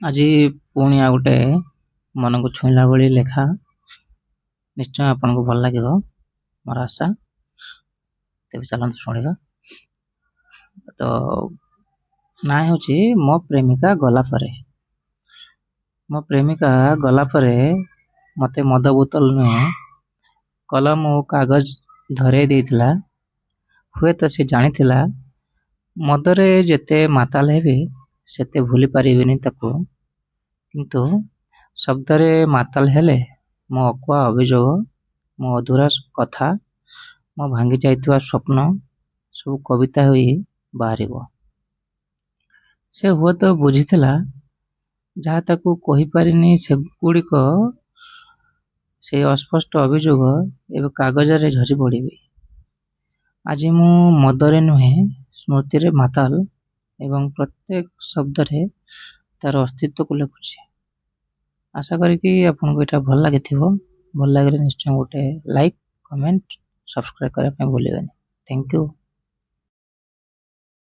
ଆଜି ପୁଣି ଆଉ ଗୋଟେ ମନକୁ ଛୁଇଁଲା ଭଳି ଲେଖା, ନିଶ୍ଚୟ ଆପଣଙ୍କୁ ଭଲ ଲାଗିବ ମୋର ଆଶା। ତେବେ ଚାଲନ୍ତୁ ଶୁଣିବା। ତ ନାଁ ହେଉଛି ମୋ ପ୍ରେମିକା ଗଲା ପରେ। ମୋ ପ୍ରେମିକା ଗଲା ପରେ ମୋତେ ମଦ ବୋତଲ ନୁହେଁ, କଲମ ଓ କାଗଜ ଧରେଇ ଦେଇଥିଲା। ହୁଏତ ସେ ଜାଣିଥିଲା, ମଦରେ ଯେତେ ମାତାଲ ହେବି ସେତେ ଭୁଲି ପାରିବିନି ତାକୁ, କିନ୍ତୁ ଶବ୍ଦରେ ମାତାଲ ହେଲେ ମୋ ଅକୁହା ଅଭିଯୋଗ, ମୋ ଅଧୁରା କଥା, ମୋ ଭାଙ୍ଗି ଯାଇଥିବା ସ୍ୱପ୍ନ ସବୁ କବିତା ହୋଇ ବାହାରିବ। ସେ ହୁଏତ ବୁଝିଥିଲା, ଯାହା ତାକୁ କହିପାରିନି ସେଗୁଡ଼ିକ, ସେଇ ଅସ୍ପଷ୍ଟ ଅଭିଯୋଗ ଏବେ କାଗଜରେ ଝରି ପଡ଼ିବି। ଆଜି ମୁଁ ମଦରେ ନୁହେଁ, ସ୍ମୃତିରେ ମାତାଲ ଏବଂ ପ୍ରତ୍ୟେକ ଶବ୍ଦରେ ତାର ଅସ୍ତିତ୍ୱକୁ ଲେଖୁଛି। ଆଶା କରିକି ଆପଣଙ୍କୁ ଏଇଟା ଭଲ ଲାଗିଥିବ। ଭଲ ଲାଗିଲେ ନିଶ୍ଚୟ ଗୋଟେ ଲାଇକ୍, କମେଣ୍ଟ, ସବସ୍କ୍ରାଇବ୍ କରିବା ପାଇଁ ଭୁଲିବେନି। Thank you.